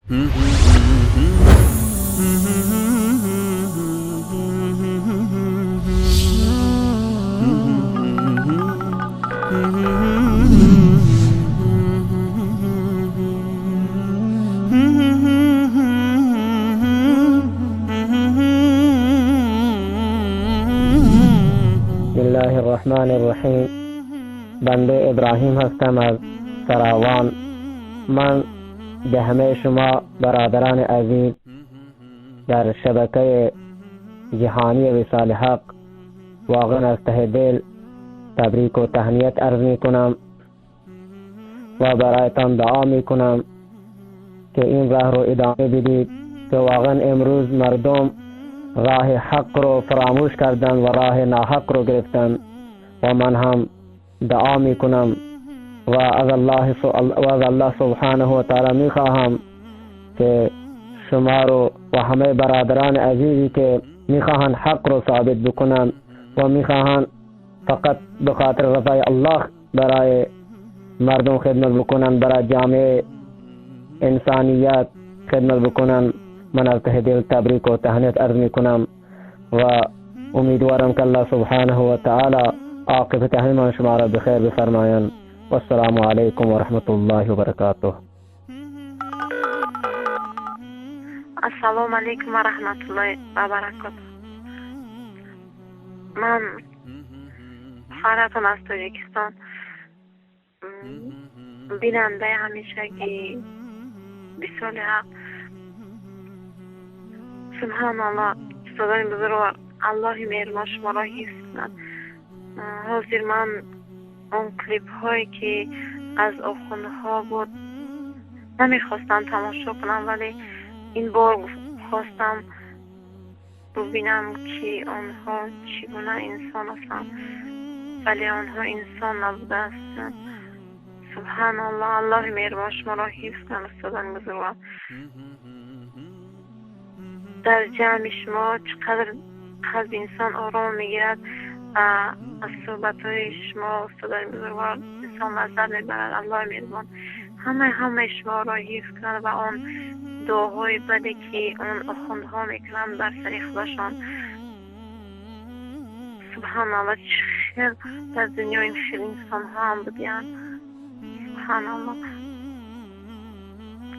بسم الله الرحمن الرحیم. بنده ابراهیم هستم از سراوان. من به همه شما برادران عزیز در شبکه جهانی وصال حق واقعا از ته دل تبریک و تهنیت عرض می کنم و برایتان دعا می کنم که این راه رو ادامه بدید که واقعا امروز مردم راه حق رو فراموش کردن و راه ناحق رو گرفتن و من هم دعا می کنم و از الله سبحانه و تعالی می خواهم که شما رو و همه برادران عزیزی که می خواهند حق رو ثابت بکنن و می خواهند فقط به خاطر رضای الله برای مردم خدمت بکنن، برای جامعه انسانیت خدمت بکنن، من از ته دل تبریک و تهنیت عرض می کنم و امیدوارم که الله سبحانه و تعالی عاقبت همه شما را بخیر بفرمایند. و السلام علیکم و رحمت الله و برکاته. السلام علیکم و رحمت الله و برکاته. من خواهرتان از تاجیکستان، بیننده همیشگی وصال حق. سبحان الله، استادان بزرگوار، الله مهربان شما را حفظ کند. حاضر من اون کلیپ هایی که از آخوندها بود نمیخواستم تماشا کنم، ولی این بار خواستم ببینم که آنها چگونه انسان هستند، ولی آنها انسان نبوده هستند. سبحان الله، الله مهربان شما را حفظ کند. استادان بزرگوار، در جمع شما چقدر قلب انسان آرام میگیرد و از صحبت های شما استادان بزرگوار انسان لذت میبرد. الله مهربان همه شما را حفظ کند و آن دعاهای بدی که آن آخوندها میکنند بر سر خودشان. سبحان الله، چه در دنیا این خیلی انسان ها هم بودند. سبحان الله،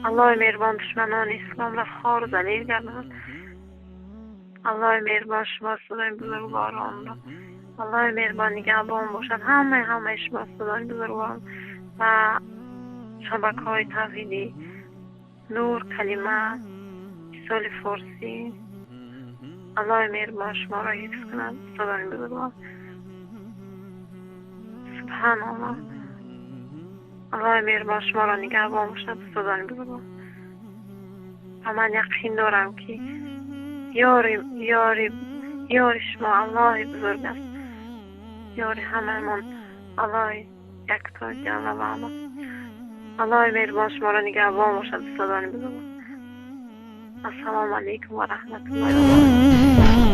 الله مهربان دشمنان اسلام را خوار و ذلیل گرداند. الله مهربان شما استادان بزرگواران را، الله مهربان نگهبان باشد همه شما استادان بزرگواران و شبکه های توحیدی نور، کلمه، وصال فارسی. الله مهربان شما را حفظ کند استادان بزرگوار. سبحان الله، الله مهربان شما را نگهبان باشد استادان بزرگوار. و من یقین دارم که یاری شما الله بزرگ است، یاری همه من الله یکتا جل و علا. الله مهربان شما را نگهبان باشد استادان بزرگوار. السلام علیکم و رحمت الله و برکاته.